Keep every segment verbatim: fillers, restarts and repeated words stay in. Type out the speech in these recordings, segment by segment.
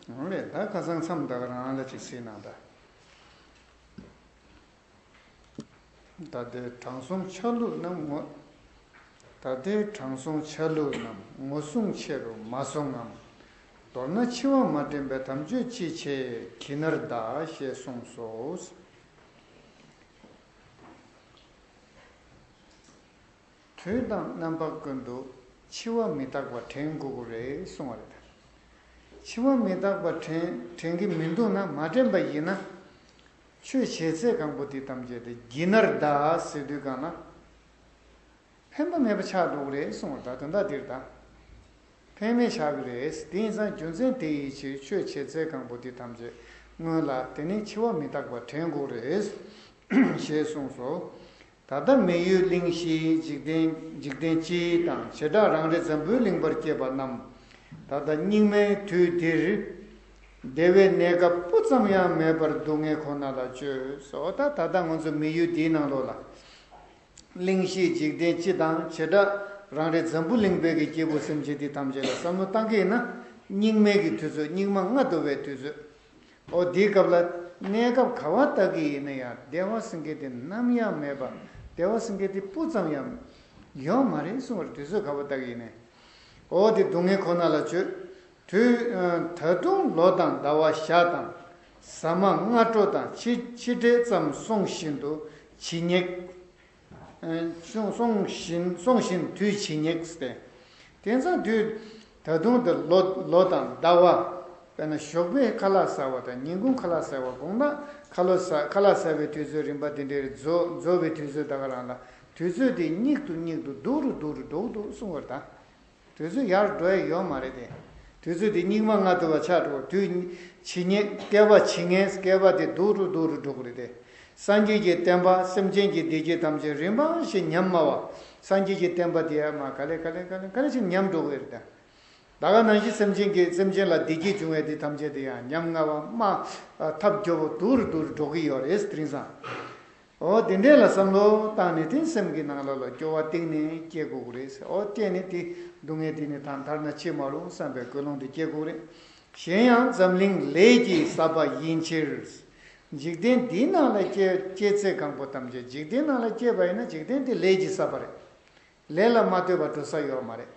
རང་ལས་ད་ཁ་སང་མཚམས་ད་ག་རང་ལ་ཅིག་གཟིགས་གནང་ད། ད་ལྟའི་དྲང་སྲོང་ཆ་ལུགས་རྣམས་ངོ་། ད་ལྟའི་དྲང་སྲོང་ཆ་ལུགས་རྣམས་ངོ་སྲུང་ཆེ་རུ་མ་སོང་ངམ། མདོར་ན་འཆི་བ་མ་དྲན་པའི་དམ་ཆོས་ཅི་བྱེད་ཀྱི་ནར་གདའ་ཞེས་གསུངས་སོ། དུས་དང་རྣམ་པ་ཀུན་ཏུ་འཆི་བ་མི་རྟག་པ་དྲན་དགོས་ཀྱི་རེད་གསུངས་པ་རེད། འཆི་བ་མི་རྟག་པ་དྲན་དྲན་གྱི་མི་འདུག་ན། མ་དྲན་པ་ཡིན་ན། ཆོས་བྱེད་ཚད་གང་པོ་དེ་ཐམས་ཅད་དེ་གྱི་ནར་གདའ་ཟེར་དུས་གང་ལ། ཕན་པ་མེད་པ་ཆགས་འགྲོ་གི་རེད་གསུངས་པ་རེད། ད་དོན་དག་འདིར་ད། ཕན་མེད་ཆགས་ཀྱི་རེད། དེ་ཡིན་ཙང་རྒྱུ་མཚན་དེ་ཡི་ཕྱིར་ཆོས་བྱེད་ཚད་གང་པོ་དེ་ཐམས་ཅད་སྔོན་ལ་དེ་ནས་འཆི་བ་མི་རྟག་པ་དྲན་དགོས་རེད། ཞེས་གསུངས་སོ། ད་ལྟ་མི་ཡུལ་གླིང་བཞི་འཇིག་རྟེན་འཇིག་རྟེན་སྤྱི་དང་བྱེ་བྲག་རང་རེ་འཛམ་བུའི་གླིང་པར་སྐྱེས་པ་རྣམས། ད་ལྟ་སྙིགས་མའི་དུས་འདིར། བདེ་བའི་གནས་སྐབས་སྤུ་ཙམ་ཡང་མེད་པར་སྡུག་བསྔལ་ཁོ་ན་ལ་སྤྱོད་སོ། ད་ད་ལྟ་ང་ཚོ་མི་ཡུལ་འདིའི་ནང་ལོགས་ལ། གླིང་བཞི་འཇིག་རྟེན་སྤྱི་དང་བྱེ་བྲག་རང་རེ་འཛམ་བུ་གླིང་པའི་གི་སྐྱེས་བུ་སེམས་ཅན་འདི་ཐམས་ཅད་ལ་བསམ་བློ་བཏང་གི་ཡིན་ན། སྙིགས་མའི་གི་དུས་ཚོད། སྙིགས་མ་ལྔ་བདོ་བའི་དུས་ཚོད། ཨོ་དེའི་སྐབས་ལ་གནས་སྐབས་ག་བ་ལྟ་གི་ཡིན་ན་ཡང་བདེ་བ་ཟེར་མཁན་དེ་ནམ་ཡང་མེད་པ། བདེ་བ་ཟེར་མཁན་དེ་སྤུ་ཙམ་ཡང་ཡོད་མ་རེད་གསུངས་པ་རེད། དུས་ཚོད་ག་བ་ལྟ་གི་ཡིན་ནའི། ཨོ་དེ་སྡུག་བསྔལ་ཁོ་ན་ལ་སྤྱོད། དུས་ད་དུང་ལོ་དང་ཟླ་བ་ཞག་དང་ཟ་མ་སྔ་དྲོ་དང་ཕྱི་ཕྱི་དྲོ་ཙམ་སོང་བཞིན་དུ་ཇི་སྙེད། སོང་སོང་བཞིན་སོང་བཞིན་དུས་ཇི་སྙེད་སྟེ། དེང་སང་དུས་ད་དུང་དུ་ལོ་ལོ་དང་ཟླ་བ། དཔེར་ན་ཞོགས་པའི་ཁ་ལག་ཟ་བ་དང་ཉིན་གུང་ཁ་ལག་ཟ་བ། དགོང་དག་ཁ་ལག་ཟ་ཁ་ལག་ཟ་བའི་དུས་ཚོད་རིམ་པ་དེ་འདྲའི་རྫོགས་རྫོགས་པའི་དུས་ཚོད་ད་ག་རང་ལ། དུས་ཚོད་དེ་སྙིགས་དུ་སྙིགས་དུ་སྡུག་རུ་སྡུག་རུ་འགྲོ་གི་འདུག་གསུང་བར་ད། དུས་ཚོད་ཡར་འགྲོ་ཡ་ཡོད་མ་རེད་དེ། དུས་ཚོད་དེ་སྙིགས་མ་ལྔ་བདོ་བ་ཆགས་འགྲོ། དུས་ཇི་སྙེད་བསྐལ་པ་ཇི་སྙེད་བསྐལ་པ་དེ་སྡུག་རུ་སྡུག་རུ་འགྲོ་གི་རེད་དེ། སངས་རྒྱས་ཀྱི་བསྟན་པ་སེམས་ཅན་གྱི་བདེ་སྐྱིད་ཐམས་ཅད་རིམ་པ་བཞིན་ཉམས་དམའ་བ། སངས་རྒྱས་ཀྱི་བསྟན་པ་དེ་ཡང་མ་ག་ལེ་ག་ལེ་ག་ལེ་ག་ལེ་ཞིག་ཉམས་འགྲོ་གི་རེད་དེ། ད་ག་ནང་བཞིན་སེམས་ཅན་གྱི་སེམས་ཅན་ལ་བདེ་སྐྱིད་འབྱུང་བའི་དེ་ཐམས་ཅད་དེ་ཡང་ཉམས་དམའ་བ། མ་ཐབས་སྐྱོ་བོ་སྡུག་རུ་སྡུག་རུ་འགྲོ་གི་ཡོད་རེད། དེང་སང་། ཨོ་དེ་འདྲས་ལ་བསམ་བློ་བཏང་ནས་དེ་སེམས་ཀྱི་ནང་ལོགས་ལ་སྐྱོ་བ་གཏིང་ནས་སྐྱེ་དགོས་ཀྱི་རེད། ཨོ་སྐྱེས་ནས་དེ་སྡུག་བསྔལ་དེ་ནས་ཐར་ཐར་ན་ཅི་མ་རུང་བསམ་པའི་ཀུན་སློང་དེ་སྐྱེ་དགོས་རེད། གཞན་ཡང་འཛམ་གླིང་ལས་ཀྱིས་བསགས་པ་ཡིན་ཕྱིར། འཇིག་རྟེན་འདིའི་ནང་ལ་སྐྱེ་སྐྱེ་ཚད་གང་པོ་ཐམས་ཅད། འཇིག་རྟེན་ནང་ལ་སྐྱེས་པ་ཡིན་ན་འཇིག་རྟེན་དེ་ལས་ཀྱིས་བསགས་པ་རེད། ལས་ལ་མ་ལྟོས་པར་འགྲོ་ས་ཡོད་མ་རེད།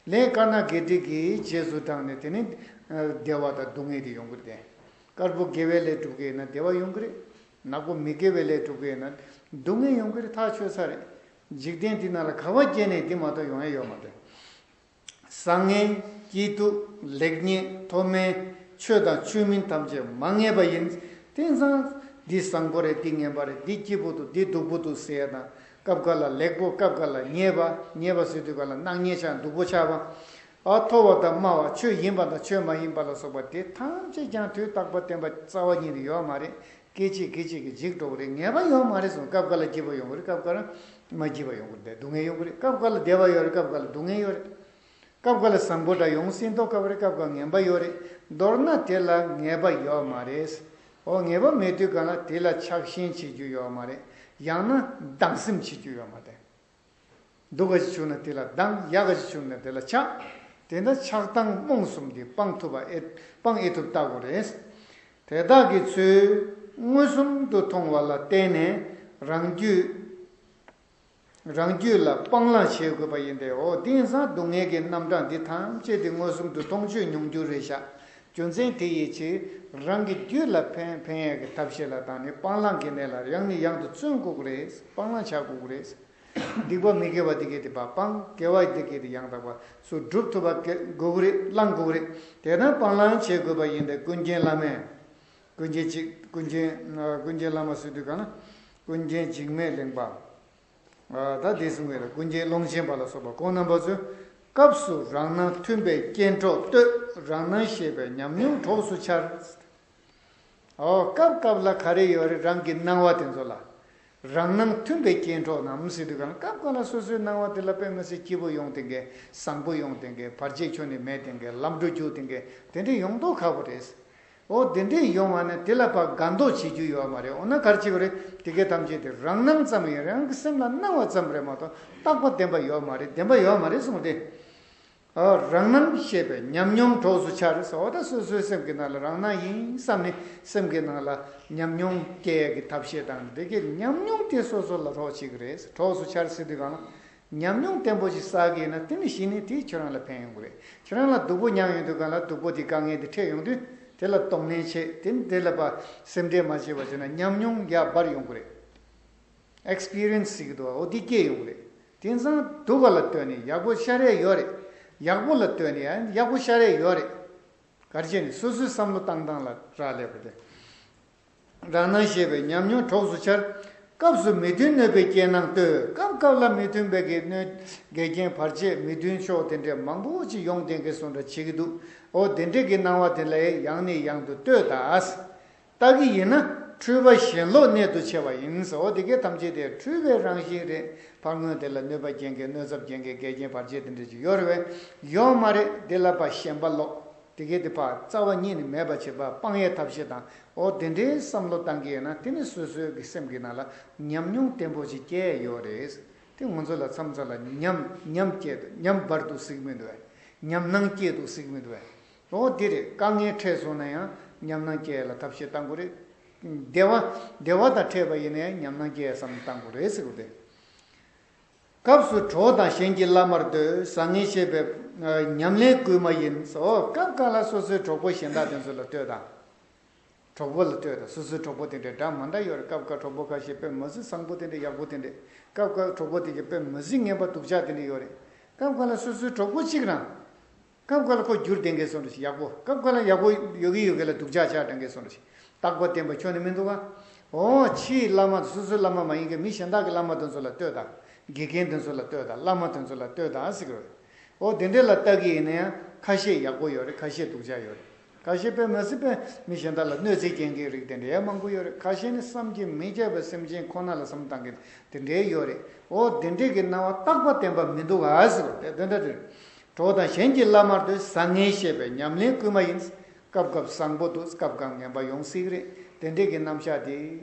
ལས་དཀར་ནག་དགེ་སྡིག་གི་རྗེས་སུ་འབྲངས་ནས་དེ་ནི་བདེ་བ་དང་སྡུག་བསྔལ་དེ་ཡོང་གི་རེད། དཀར་པོ་དགེ་བའི་ལས་སྒྲུབ་ཀྱི་ཡིན་ན་བདེ་བ་ཡོང་གི་རེད། ནག་པོ་མི་དགེ་བའི་ལས་སྒྲུབ་ཀྱི་ཡིན་ན་སྡུག་བསྔལ་ཡོང་གི་རེད། ཐག་ཆོད་ས་རེད། འཇིག་རྟེན་འདི་ནང་ལ་ག་བ་སྐྱེས་ནས་འདི་མ་གཏོགས་ཡོང་ཡ་ཡོད་མ་རེད། བཟང་ངན་སྐྱིད་སྡུག་ལེགས་ཉེས་མཐོ་དམན་ཆོས་དང་ཆོས་མིན་ཐམས་ཅད་མ་ངེས་པ་ཡིན། དེང་སང་འདི་བཟང་པོ་རེད། འདི་ངན་པ་རེད། འདི་སྐྱིད་པོ་འདུག་འདི་སྡུག་པོ་འདུག་ཟེར་ཡ་དང་། སྐབས་འགའ་ལ་ལེགས་པོ། སྐབས་འགའ་ལ་ཉེས་པ། ཉེས་པ་ཟེར་དུས་ག་ལ་སྣང་བརྙན་ཆགས། སྡུག་པོ་ཆགས་པ། ཨ་མཐོ་བ་དང་དམའ་བ། ཆོས་ཡིན་པ་དང་ཆོས་མ་ཡིན་པ་ལ་སོགས་པ་དེ་ཐམས་ཅད་ཀྱང་དུས་རྟག་པ་བརྟན་པ་རྩ་བ་ཉིད་ནས་ཡོད་མ་རེད། སྐད་ཅིག་སྐད་ཅིག་གིས་འཇིག་འགྲོ་གི་རེད། ངེས་པ་ཡོད་མ་རེད་གསུངས། སྐབས་འགའ་ལ་སྐྱིད་པ་ཡོང་གི་རེད། སྐབས་འགའ་ལ་མ་སྐྱིད་པ་ཡོང་གི་རེད། སྡུག་བསྔལ་ཡོང་གི་རེད། སྐབས་འགའ་ལ་བདེ་བ་ཡོད་རེད། སྐབས་འགའ་ལ་སྡུག་བསྔལ་ཡོད་རེད། སྐབས་འགའ་ལ་བཟང་པོ་འདྲ་ཡོང་སྲིད་མདོག་ཁ་པོ་རེད། སྐབས་འགའ་ངན་པ་ཡོད་རེད། མདོར་ན་དེ་ལ་ངེས་པ་ཡོད་མ་རེད། འོ་ངེས་པ་མེད་དུས་གང་ལ་དེ་ལ་ཆགས་ཞེན་བྱེད་རྒྱུ་ཡོད་མ་རེད། ཡང་ན་སྡང་སེམས་བྱེད་རྒྱུ་ཡོད་མ་རེད། སྡུག་ག་ཅིག་བྱུང་ན་དེ་ལ་སྡང་། ཡག་ག་ཅིག་བྱུང་ན་དེ་ལ་ཆགས། དེ་འདྲ་ཆགས་སྡང་རྨོངས་གསུམ་དེ་སྤང་ཐུབ་པ་ཨེ་སྤང་ཨེ་ཐུབ་བལྟ་དགོས་རེད། དེ་དག་གི་ཚུལ་མངོན་སུམ་དུ་མཐོང་བ་ལ་བརྟེན་ནས་རང་རྒྱུད། རང་རྒྱུད་ལ་སྤང་བླང་བྱེད་དགོས་པ་ཡིན་ཏེ། འོ་དེང་སང་སྡུག་བསྔལ་གྱི་རྣམ་གྲངས་འདི་ཐམས་ཅད་དེ་མངོན་སུམ་དུ་མཐོང་ཆོས་མྱོང་རྒྱུ་རེད་ཤག་རྒྱུ་མཚན་དེ་ཡི་ཕྱིར་རང་གི་རྒྱུད་ལ་ཕན་ཕན་ཡས་ཀྱི་ཐབས་ཤེས་ལ་བརྟེན་ནས་སྤང་བླང་གི་གནས་ལ་ཡང་ནས་ཡང་དུ་བརྩོན་དགོས་ཀྱི་རེད། སྤང་བླང་བྱ་དགོས་ཀྱི་རེད། སྡིག་པ་མི་དགེ་བ་འདི་གས་དེ་ཕར་སྤང་། དགེ་བ་འདི་གས་དེ་ཡང་དག་པ་ཚུར་སྒྲུབ་ཐུབ་པ་དགོས་ཀྱི་རེད། བླང་དགོས་ཀྱི་རེད། དེ་ལྟར་སྤང་བླང་བྱེད་དགོས་པ་ཡིན་ཏེ། ཀུན་མཁྱེན་བླ་མས། ཀུན་མཁྱེན་གཅིག་ཀུན་མཁྱེན་ཀུན་མཁྱེན་བླ་མ་ཟེར་དུས་གང་ན། ཀུན་མཁྱེན་འཇིགས་མེད་གླིང་པ། ད་འདི་གསུང་གི་རེད། ཀུན་མཁྱེན་ཀློང་ཆེན་པ་ལ་སོགས་པ་ཁོང་རྣམ་པ་ཚོས། སྐབས་སུ་རང་སྣང་མཐུན་པའི་སྐྱེ་གྲོགས་བསྟོད། རང་སྣང་ཤེས་པའི་ཉམས་མྱོང་གྲོགས་སུ་འཆར། ཨོ་སྐབས་སྐབས་ལ་ག་རེ་ཡོད་རེད། རང་གི་སྣང་བ་དེ་ཚོ་ལ་རང་སྣང་མཐུན་པའི་སྐྱེ་གྲོགས་རྣམས་ཟེར་དུས་གང་ལ། སྐབས་འགའ་ལ་སོ་སོའི་སྣང་བ་དེ་ལ་དཔེ་མི་སྲིད་སྐྱིད་པོ་ཡོང་དེ་འགས། བཟང་པོ་ཡོང་དེ་འགས། བར་ཆད་ཁྱོན་ནས་མེད་དེ་འགས། ལམ་འགྲོ་རྒྱུག་དེ་འགས། དེ་འདྲ་ཡོང་མདོག་ཁ་པོ་རེད། ཨོ་དེ་འདྲ་ཡོང་བ་ནི་དེ་ལ་ཕར་དགའ་མདོག་བྱེད་རྒྱུ་ཡོད་མ་རེད། འོ་ན་ག་རེ་བྱེད་དགོས་རེད། དེ་གས་ཐམས་ཅད་དེ་རང་སྣང་ཙམ་ཡིན། རང་གི་སེམས་ལ་སྣང་བ་ཙམ་རེད་མ་གཏོགས་རྟག་པ་བདེན་པ་ཡོད་མ་རེད། བདེན་པ་ཡོད་མ་རེད་གསུངས་ཏེ། རང་སྣང་ཤེས་པའི་ཉམས་མྱོང་གྲོགས་སུ་འཆར། ཟེར་བ་ད་སོ་སོའི་སེམས་ཀྱི་ནང་ལ་རང་སྣང་ཡིན་བསམ་ནས་སེམས་ཀྱི་ནང་ལ་ཉམས་མྱོང་སྐྱེ་ཡས་ཀྱི་ཐབས་ཤེས་དང་། འདི་གའི་ཉམས་མྱོང་དེ་སོ་སོ་ལ་རོགས་བྱེད་ཀྱི་རེད། གྲོགས་སུ་འཆར་ཟེར་དུས་གང་ལ། ཉམས་མྱོང་བརྟན་པོ་ཞིག་བསགས་ཀྱི་ཡིན་ན། དེ་ནི་གཞི་ནས་དེས་ཁྱོད་རང་ལ་ཕན་ཡོང་གི་རེད། ཁྱོད་རང་ལ་སྡུག་པོ་མྱངས་ཡོང་དུས་གང་ལ། སྡུག་པོ་དེ་དཀའ་ངལ་དེ་འཕྲད་ཡོང་དུས། དེ་ལ་གདོང་ལེན་བྱེད། དེ་ནི་དེ་ལ་ཕར་སེམས་ཁྲལ་མ་བྱེད་པ་བྱས་ན་ཉམས་མྱོང་ཡར་འབར་ཡོང་གི་རེད། ཨེག་སི་པི་རི་ཡན་སི་ཟེར་གྱི་འདུག་བ། འོ་དེ་སྐྱེ་ཡོང་གི་རེད། དེང་སང་སྡུག་ག་ལ་ལྟོས་ནས་ཡག་པོ་ཤར་ཡས་ཡོད་རེད། ཡག་པོ་ལ་ལྟོས་ནས་ཡང་ཡག་པོ་ཤར་ཡས་ཡོད་རེད། ག་རེ་བྱས་ནས། སོ་སོའི་བསམ་བློ་བཏང་སྟངས་ལ་རག་ལས་པ་རེད། རང་སྣང་ཤེས་པའི་ཉམས་མྱོང་གྲོགས་སུ་འཆར། སྐབས་སུ་མི་མཐུན་གནོད་པའི་རྐྱེན་སྣང་ལྟོས། སྐབས་སྐབས་ལ་མི་མཐུན་པའི་གི་གནོད། འགལ་རྐྱེན་བར་ཆད། མི་མཐུན་ཕྱོགས་དེ་འདྲས་མང་པོ་ཅིག་ཡོང་བསྡད་མཁན་བཟོ་འདྲ་བྱེད་ཀྱི་འདུག་འོ་དེ་འདྲས་ཀྱི་སྣང་བ་དེ་ལ་ཡང་ནས་ཡང་དུ་ལྟོས་དང་། ལྟ་གི་ཡིན་ན་འཁྲུལ་པ་ཞེན་ལོག་གནད་དུ་ཆེ་བ་ཡིན་ཟེར། འོ་དེ་གའི་ཐམས་ཅད་དེ་འཁྲུལ་པའི་རང་བཞིན་རེད། ཕར་སྔོན་དེ་ལ་གནོད་པ་སྐྱེལ་མཁན། གནོད་ཚབས་སྐྱེལ་མཁན། འགལ་རྐྱེན་བར་ཆད་དེ་འདྲས་ཅིག་ཡོད་རེད་པས། ཡོད་མ་རེད། དེ་ལ་ཕར་ཞེན་པ་ལོག་དེ་གའི་དེ་ཕར་རྩ་བ་ཉིད་ནས་མེད་པ་བྱེད་པ་སྤང་ཡའི་ཐབས་ཤེས་དང་། འོ་དེ་འདྲའི་བསམ་བློ་བཏང་གི་ཡོད་ན། དེ་ནི་སོ་སོའི་གི་སེམས་ཀྱི་ནང་ལ་ཉམས་མྱོང་བརྟན་པོ་ཞིག་སྐྱེས་ཡོད་རེད། དེ་ང་ཚོ་ལ་མཚམས་མཚམས་ལ་ཉམས་ཉམས་སྐྱེས་འདུག་ཉམས་འབར་འདུག་ཟེར་གི་མི་འདུག་བས། ཉམས་སྣང་སྐྱེས་འདུག་ཟེར་གི་མི་འདུག་བས། འོ་དེ་རེད། དཀའ་ངལ་འཕྲད་སོང་ན་ཡང་ཉམས་སྣང་སྐྱེ་ཡ་ལ་ཐབས་ཤེས་བཏང་དགོས་རེད། བདེ་བ་བདེ་བ་དང་འཕྲད་པ་ཡིན་ན་ཡང་ཉམས་སྣང་སྐྱེ་ཡ་བསམ་བློ་བཏང་དགོས་རེད་ཟེར་གི་རེད། སྐབས་སུ་གྲོགས་དང་གཞན་གྱི་བླ་མར་འདོད། བཟང་ངན་ཤེས་པའི་ཉམས་ལེན་སྐུལ་མ་ཡིན། འོ་སྐབས་འགའ་ལ་སོ་སོའི་གྲོགས་པོ་གཞན་དག་དེ་ཚོ་ལ་ལྟོས་དང་། གྲོགས་པོ་ལ་ལྟོས་དང་། སོ་སོའི་གྲོགས་པོ་དེ་འདྲ་འདྲ་མ་འདྲ་ཡོད་རེད། སྐབས་འགའ་གྲོགས་པོ་ཁ་ཤས་དཔེ་མི་སྲིད་བཟང་པོ་དེ་འདྲ། ཡག་པོ་དེ་འདྲ། སྐབས་འགའ་གྲོགས་པོ་དེ་གི་དཔེ་མི་སྲིད་ངན་པ་སྡུག་ཅག་དེ་འདྲ་ཡོད་རེད། སྐབས་འགའ་ལ་སོ་སོའི་གྲོགས་པོ་གཅིག་རང་། སྐབས་འགའ་ལ་ཁོ་འགྱུར་བསྡད་མཁན་བཟོ་འདྲ་ཞིག་ཡག་པོ། སྐབས་འགའ་ལ་ཡག་པོ་ཡོད་ཀྱི་ཡོད་མཁན་ལ་སྡུག་ཅག་ཆགས་བསྡད་མཁན་བཟོ་འདྲ་ཞིག་རྟག་པ་བརྟན་པ་ཁྱོན་ནས་མི་འདུག་ག་འོ་ཕྱིའི་བླ་མ། སོ་སོའི་བླ་མ་མ་ཡིན་མཁན་མི་གཞན་དག་གི་བླ་མ་དེ་ཚོ་ལ་ལྟོས་དང་། དགེ་རྒན་དེ་ཚོ་ལ་ལྟོས་དང་། བླ་མ་དེ་ཚོ་ལ་ལྟོས་དང་ཟེར་གི་རེད། འོ་དེ་འདྲས་ལ་ལྟ་གི་ཡིན་ན་ཡང་ཁ་ཤས་ཡག་པོ་ཡོད་རེད། ཁ་ཤས་སྡུག་ཅག་ཡོད་རེད། ཁ་ཤས་དཔེ་མི་སྲིད་པའི་མི་གཞན་དག་ལ་གནོད་འཚེ་སྐྱེལ་མཁན་རིགས་དེ་འདྲ་ཡང་མང་པོ་ཡོད་རེད། ཁ་ཤས་ནི་བསམ་གྱིས་མི་ཁྱབ་པའི་སེམས་ཅན་ཁོ་ན་ལ་བསམ་བཏང་མཁན་དེ་འདྲའི་ཡོད་རེད། འོ་དེ་འདྲས་ཀྱི་སྣང་བ་རྟག་པ་བརྟན་པ་མི་འདུག་ག་ཟེར་བ་དེ་དེ་འདྲ་རེད། གྲོགས་དང་གཞན་གྱི་བླ་མར་འདོད། བཟང་ངན་ཤེས་པའི་ཉམས་ལེན་སྐུལ་མ་ཡིན། སྐབས་སྐབས་བཟང་པོ་འདུག་སྐབས་སྐབས་ངན་པ་ཡོང་སྲིད་ཀྱི་རེད། དེ་འདྲས་ཀྱི་རྣམ་གཞག་དེ་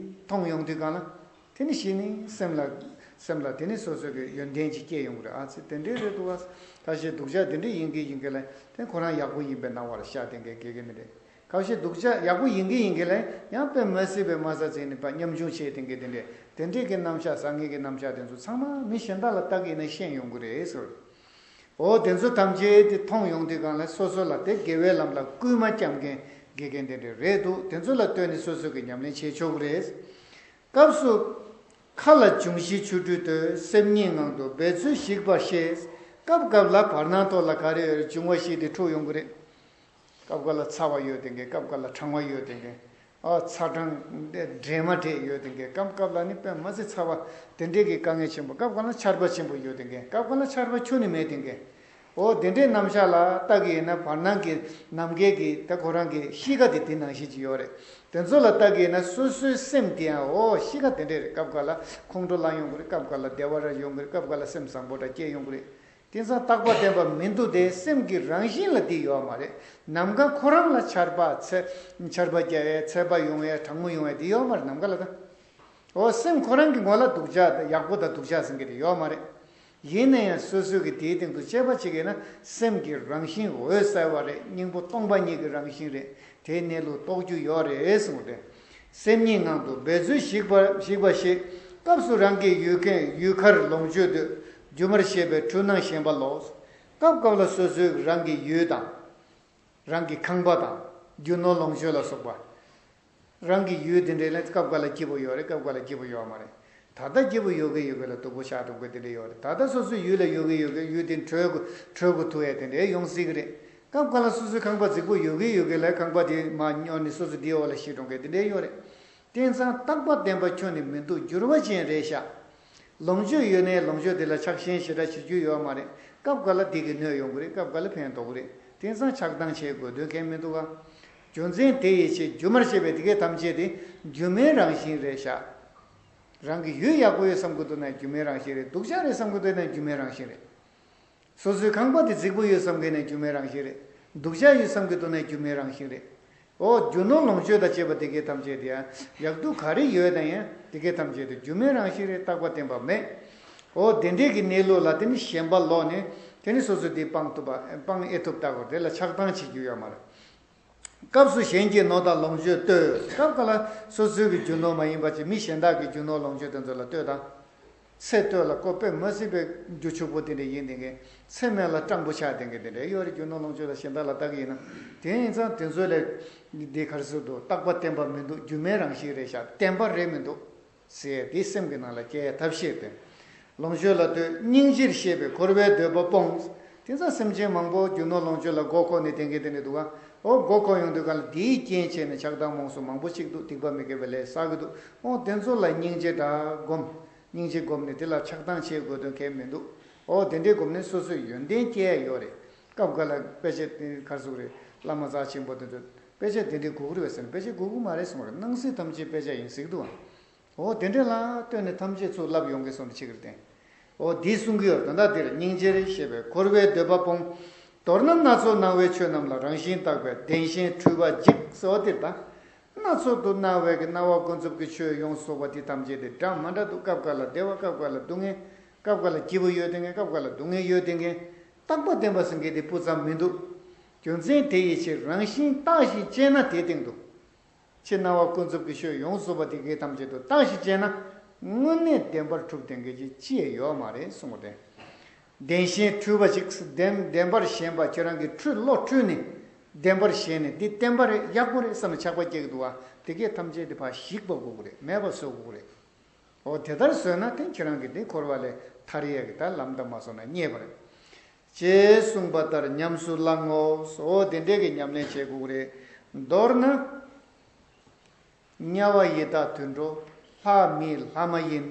མཐོང་ཡོང་དུས་གང་ལ། དེ་ནི་གཞི་ནས་སེམས་ལ། སེམས་ལ་དེ་ནི་སོ་སོ་གི་ཡོན་ཏན་ཅིག་སྐྱེ་ཡོང་གི་རེད། ཨ་ཙི་དེ་འདྲའི་རེད་འདུག་བ། ཁ་ཤས་སྡུག་ཅག་དེ་འདྲ་ཡིན་གི་ཡིན་གི་ལ། དེ་ཁོ་རང་ཡག་པོ་ཡིན་པའི་སྣང་བ་ལ་ཤར་བསྡད་མཁན་དགེ་རྒན་དེ་འདྲས། ཁ་ཤས་སྡུག་ཅག་ཡག་པོ་ཡིན་གི་ཡིན་གི་ལ། ཡང་དཔེ་མི་སྲིད་པའི་མ་ས་ཚིག་ནི་ཕར་ཉམ་ཆུང་བྱེད་བསྡད་མཁན་དེ་འདྲས། དེ་འདྲས་ཀྱི་རྣམ་གཞག་བཟང་ངན་གྱི་རྣམ་གཞག་དེ་ཚོ་ཚང་མ་མི་གཞན་དག་ལ་ལྟ་གི་ཡིན་ན་ཤེས་ཡོང་གི་རེད་ཟེར། འོ་དེ་ཚོ་ཐམས་ཅད་དེ་མཐོང་ཡོང་དུས་གང་ལ་སོ་སོ་ལ་དེ་དགེ་བའི་ལམ་ལ་སྐུལ་མ་བརྒྱབ་མཁན་དགེ་རྒན་དེ་འདྲས་རེད་འདུག་དེ་ཚོ་ལ་ལྟོས་ནས་སོ་སོ་གི་ཉམས་ལེན་བྱེད་ཆོག་གི་རེད། སྐབས་སུ། མཁའ་ལ་འབྱུང་བཞིའི་ཆོ་འཕྲུལ་ལྟོས། སེམས་ཉིད་ངང་དུ་འབད་རྩོལ་ཞིག་པར་ཤེས། སྐབས་སྐབས་ལ་བར་སྣང་ཐོག་ལ་ག་རེ་ཡོད་རེད། འབྱུང་བ་བཞི་དེ་འཁྲུག་ཡོང་གི་རེད། སྐབས་འགའ་ལ་ཚ་བ་ཡོད་བསྡད་མཁན། སྐབས་འགའ་ལ་གྲང་བ་ཡོད་བསྡད་མཁན། ཨ་ཚ་གྲང་འདྲེས་མ་འདྲེས་ཡོད་བསྡད་མཁན། སྐབས་སྐབས་ལ་ནི་དཔེ་མ་སྲིད་ཚ་བ་དེ་འདྲས་ཀྱི་དཀའ་ངལ་ཆེན་པོ། སྐབས་འགའ་ལ་ཆར་པ་ཆེན་པོ་ཡོད་བསྡད་མཁན། སྐབས་འགའ་ལ་ཆར་པ་ཁྱོན་ནས་མེད་བསྡད་མཁན། འོ་དེ་འདྲའི་རྣམ་གཞག་ལ་ལྟ་གི་ཡིན་ན། བར་སྣང་གི་ནམ་མཁའི་གི་ད་ཁོ་རང་གི་གཤིས་ཀ་དེ་དེ་ནང་བཞིན་ཅིག་ཡོད་རེད། དེ་ཚོ་ལ་ལྟ་གི་ཡིན་ན་སོ་སོའི་སེམས་དེ་ཡང་འོ་གཤིས་ཀ་དེ་འདྲས་རེད། སྐབས་འགའ་ལ་ཁོང་ཁྲོ་ལངས་ཡོང་གི་རེད། སྐབས་འགའ་ལ་བདེ་བ་ར་ཡོང་གི་རེད། སྐབས་འགའ་ལ་སེམས་བཟང་པོ་འདྲ་སྐྱེ་ཡོང་གི་རེད། དེང་སང་རྟག་པ་བརྟན་པ་མི་འདུག་དེ་སེམས་ཀྱི་རང་བཞིན་ལ་དེ་ཡོད་མ་རེད། ནམ་མཁའ་ཁོ་རང་ལ་ཆར་པ་ཚ་ཆར་པ་རྒྱག་ཡས། ཚ་བ་ཡོང་ཡས། གྲང་མོ་ཡོང་ཡས་དེ་ཡོད་མ་རེད་ནམ་མཁའ་ལ་ད། འོ་སེམས་ཁོ་རང་གི་ངོ་ལ་སྡུག་ཅག་དང་ཡག་པོ་དང་སྡུག་ཅག་ཟེར་མཁན་དེ་ཡོད་མ་རེད། ཡིན་ན་ཡང་སོ་སོ་གིས་དེའི་སྟེང་དུ་དཔྱད་པ་བྱེད་ཀྱི་ཡིན་ན། སེམས་ཀྱི་རང་བཞིན་འོད་གསལ་བ་རེད། སྙིང་པོ་སྟོང་པ་ཉིད་ཀྱི་རང་བཞིན་རེད། དེའི་གནས་ལུགས་རྟོགས་རྒྱུ་ཡོད་རེད་གསུངས་ཏེ། སེམས་ཉིད་ངང་དུ་འབད་རྩོལ་ཞིག་པར་ཞིག་པ་ཞིག་སྐབས་སུ་རང་གི་ཡུལ་ཁན་ཡུལ་ཁར་ལོངས་སྤྱོད་འདོད། སྒྱུ་མར་ཤེས་པའི་འཁྲུལ་སྣང་ཞེན་པ་ལོག་སྐབས་སྐབས་ལ་སོ་སོའི་རང་གི་ཡུལ་དང་། རང་གི་ཁང་པ་དང་། རྒྱུ་ནོར་ལོངས་སྤྱོད་ལ་སོགས་པ། རང་གི་ཡུལ་དེ་འདྲའི་ལ་སྐབས་འགའ་ལ་སྐྱིད་པོ་ཡོད་རེད། སྐབས་འགའ་ལ་སྐྱིད་པོ་ཡོད་མ་རེད། ད་ལྟ་སྐྱིད་པོ་ཡོད་གི་ཡོད་གི་ལ་སྡུག་པོ་ཤར་འགྲོ་གི་དེ་འདྲ་ཡོད་རེད། ད་ལྟ་སོ་སོའི་ཡུལ་ལ་ཡོད་གི་ཡོད་གི་ཡུལ་དེ་གྲོལ་གི་གྲོལ་གི་ཐུག་ཡས་དེ་འདྲ་ཡོང་སྲིད་གི་རེད། སྐབས་འགའ་ལ་སོ་སོའི་ཁང་པ་རྫིག་པོ་ཡོད་གི་ཡོད་གི་ལ་ཁང་པ་དེ་མར་སྙོར་ནས་སོ་སོ་དེའི་འོག་ལ་ཤི་འགྲོ་གི་དེ་འདྲ་ཡོད་རེད། དེང་སང་རྟག་པ་བརྟན་པ་ཁྱོན་ནས་མི་འདུག་འགྱུར་བ་ཅན་རེད་ཤག་ལོངས་སྤྱོད་ཡོད་ནའི་ལོངས་སྤྱོད་དེ་ལ་ཆགས་ཞེན་ཞེ་དྲག་བྱེད་རྒྱུ་ཡོད་མ་རེད། སྐབས་འགའ་ལ་དེ་གིས་གནོད་ཡོང་གི་རེད། སྐབས་འགའ་ལ་ཕན་ཐོགས་གི་རེད། དེང་སང་ཆགས་སྡང་བྱེད་དགོས་དོན་གང་མི་འདུག་ག་རྒྱུ་མཚན་དེ་ཡི་ཕྱིར་སྒྱུ་མར་བཤད་པའི་དེ་གའི་ཐམས་ཅད་དེ་སྒྱུ་མའི་རང་བཞིན་རེད་ཤག་རང་གི་ཡུལ་ཡག་པོ་ཡོད་བསམ་གི་འདུག་ན་སྒྱུ་མའི་རང་བཞིན་རེད། སྡུག་ཅག་རེད་བསམ་གི་འདུག་ན་སྒྱུ་མའི་རང་བཞིན་རེད། སོ་སོའི་ཁང་པ་དེ་རྫིག་པོ་ཡོད་བསམ་མཁན་ནི་སྒྱུ་མའི་རང་བཞིན་རེད། སྡུག་ཅག་ཡོད་བསམ་གི་འདུག་ན་སྒྱུ་མའི་རང་བཞིན་རེད། འོ་རྒྱུ་ནོར་ལོངས་སྤྱོད་དང་བཅས་པ་དེ་གའི་ཐམས་ཅད་དེ་ཡང་ཡག་སྡུག་ག་རེ་ཡོད་ན་ཡང་དེ་གའི་ཐམས་ཅད་དེ་སྒྱུ་མའི་རང་བཞིན་རེད། རྟག་པ་བརྟན་པ་མེད། འོ་དེ་འདྲས་ཀྱི་གནས་ལུགས་ལ་དེ་ནི་ཞེན་པ་ལོག་ནས་ དེ་ནི་སོ་སོས་འདི་སྤང་ཐུབ་པ་སྤང་ཨེ་ཐུབ་ལྟ་དགོས། དེ་ལ་ཆགས་སྡང་བྱེད་རྒྱུ་ཡོད་མ་རེད། སྐབས་སུ་གཞན་གྱི་ནོར་དང་ལོངས་སྤྱོད་ལྟོས། སྐབས་འགའ་ལ་སོ་སོའི་གི་རྒྱུ་ནོར་མ་ཡིན་པ་ཅིག་མི་གཞན་དག་གི་རྒྱུ་ནོར་ལོངས་སྤྱོད་དེ་ཚོ་ལ་ལྟོས་དང་། ཚེ་སྟོད་ལ་ཁོ་དཔེ་མ་སྲིད་པའི་རྒྱུ་ཕྱུག་པོ་དེ་འདྲ་ཡིན་དེ་གས། ཚེ་སྨད་ལ་སྤྲང་པོ་ཆགས་དེ་གས་དེ་འདྲ་ཡོད་རེད། རྒྱུ་ནོར་ལོངས་སྤྱོད་ལ་གཞན་དག་ལ་ལྟ་གི་ཡིན་ན། དེ་ཡིན་ཙང་དེ་ཚོ་ལས་འདི་ག་རེ་ཟེར་འདུག་རྟག་པ་བརྟན་པ་མི་འདུག་རྒྱུ་མའི་རང་བཞིན་རེད་ཤག་བརྟན་པ་རེད་མི་འདུག་ཟེར་དེ་སེམས་ཀྱི་ནང་ལ་སྐྱེ་ཐབས་ཤེས་ཏེ། ལོངས་སྤྱོད་ལ་ལྟོས། སྙིང་རྗེར་ཤེས་པས་འཁོར་བའི་འདོད་པ་སྤོངས། དེ་ཚོ་སེམས་ཅན་མང་པོ་རྒྱུ་ནོར་ལོངས་སྤྱོད་ལ་མགོ་འཁོར་ནས་བསྡད་མཁན་དེ་འདྲ་འདུག་ག་འོ་མགོ་འཁོར་ཡོང་དུས་ག་ལ་དེའི་རྐྱེན་བྱས་ནས་ཆགས་སྡང་རྨོངས་གསུམ་མང་པོ་ཞིག་འདུག་སྡིག་པ་མི་དགེ་བའི་ལས་བསགས་ཀྱི་འདུག་འོ་དེ་ཚོ་ལ་སྙིང་རྗེ་འདྲ་སྒོམ། སྙིང་རྗེ་སྒོམ་ནས་དེ་ལ་ཆགས་སྡང་བྱེད་དགོས་དོན་གལ་མི་འདུག་འོ་དེ་འདྲའི་སྒོམ་ནས་སོ་སོའི་ཡོན་ཏན་སྐྱེ་ཡ་ཡོད་རེད། སྐབས་འགའ་ལ་དཔེ་ཆ་དེ་ག་རེ་ཟེར་དགོས་རེད། བླ་མ་རྩ་ཆེན་པོ་དེ་ཚོས་དཔེ་ཆ་དེ་འདྲའི་དགོས་ཀྱི་རེད་པས་ཟེར་ན། དཔེ་ཆ་དགོས་ཀྱི་མ་རེད་གསུངས་པ་རེད། སྣང་སྲིད་ཐམས་ཅད་དཔེ་ཆ་ཡིན་ཟེར་གྱི་འདུག་ཨ། འོ་དེ་འདྲ་ལ་ལྟོས་ནས་ཐམས་ཅད་ཚུར་ལབ་ཡོང་གི་སོང་དུ་ཆི་གིར་བརྟེན། འོ་འདི་གསུང་གི་ཡོད། ད་ལྟ་འདིར་སྙིང་རྗེར་ཤེས་པས་འཁོར་བའི་འདོད་པ་སྤོང་། མདོར་ན་སྣ་ཚོགས་སྣང་བའི་ཆོས་རྣམས་ལ་རང་བཞིན་བརྟག་པས་བདེན་ཞེན་འཁྲུལ་པ་འཇིག་ཟེར་བ་འདིར་ད། སྣ་ཚོགས་སུ་སྣང་བའི་གི་སྣང་བ་ཀུན་རྫོབ་ཀྱི་ཆོས་ཡོངས་སུ་རྫོགས་པ་དེ་ཐམས་ཅད་དེ་འདྲ་མ་འདྲ་འདུག་སྐབས་འགའ་ལ་བདེ་བ། སྐབས་འགའ་ལ་སྡུག་བསྔལ། སྐབས་འགའ་ལ་སྐྱིད་པོ་ཡོད་དེ་ངན། སྐབས་འགའ་ལ་སྡུག་བསྔལ་ཡོད་དེ་ངན། རྟག་པ་བརྟན་པ་ཟེར་མཁན་དེ་སྤུས་ཙམ་མི་འདུག་རྒྱུ་མཚན་དེ་ཡི་ཕྱིར་རང་བཞིན་བརྟགས་ཤིང་དཔྱད་ན་དེའི་སྟེང་དུ། ཕྱི་སྣང་བ་ཀུན་རྫོབ་ཀྱི་ཆོས་ཡོངས་སུ་རྫོགས་པ་དེ་གའི་ཐམས་ཅད་དུ་བརྟགས་ཤིང་དཔྱད་ན། དངོས་གནས་བདེན་པར་གྲུབ་བསྡད་མཁན་ཅིག་ཅི་ཡང་ཡོད་མ་རེད་གསུངས་པ་དེ། བདེན་ཞེན་འཁྲུལ་པ་ཅིག་བདེན་བདེན་པར་ཞེན་པ་ཁྱེད་རང་གིས་འཁྲུལ། བློ་འཁྲུལ་ནས་བདེན་པར་ཞེན་ནས་འདི་བདེན་པ་རེད། ཡག་པོ་རེད་བསམ་ནས་ཆགས་པ་སྐྱེ་གི་འདུག་བ། དེ་གའི་ཐམས་ཅད་དེ་ཕར་ཞིག་པ་དགོས་ཀྱི་རེད། མེད་པ་བཟོ་དགོས་ཀྱི་རེད། འོ་དེ་ལྟར་བཟོས་ན་དེ་ཁྱེད་རང་གིས་དེ་འཁོར་བ་ལས་ཐར་ཡས་ཀྱི་ད་ལམ་དུ་མ་སོང་ན་རྙེད་པ་རེད། ཅེས་གསུངས་པ་ལྟར་ཉམས་སུ་བླང་ངོ་། འོ་དེ་འདྲས་ཀྱི་ཉམས་ལེན་བྱེད་དགོས་རེད། མདོར་ན། དམྱལ་བ་ཡི་དྭགས་དུད་འགྲོ། ལྷ་མི་ལྷ་མ་ཡིན།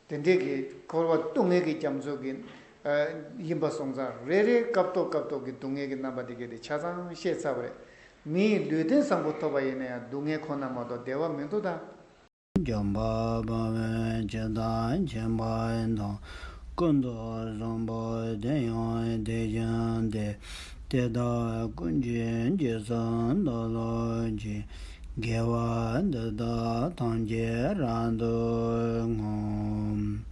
དེ་འདྲས་ཀྱི་འཁོར་བ་སྡུག་བསྔལ་གྱི་རྒྱ་མཚོ་གི་ཨ་ཡིན་པ་སོང་ཙང་། རེ་རེ་སྐབས་ཐོག་སྐབས་ཐོག་གི་སྡུག་བསྔལ་གྱི་རྣམ་པ་དེ་གས་དེ་ཆ་ཚང་ཤེས་ཚར་བ་རེད། མིའི་ལུས་རྟེན་བཟང་པོ་ཐོབ་པ་ཡིན་ན་ཡང་སྡུག་བསྔལ་ཁོ་ན་མ་གཏོགས་བདེ་བ་མི་འདུག་ད། འཇམ་དཔལ་དཔའ་བོས་ཇི་ལྟར་མཁྱེན་པ་དང་། ཀུན་ཏུ་བཟང་པོ་དེ་ཡང་དེ་བཞིན་ཏེ། དེ་དག་ཀུན་གྱི་རྗེས་སུ་བདག་སློབ་ཅིང་། དགེ་བ་འདི་དག་ཐམས་ཅད་རབ་ཏུ་བསྔོ།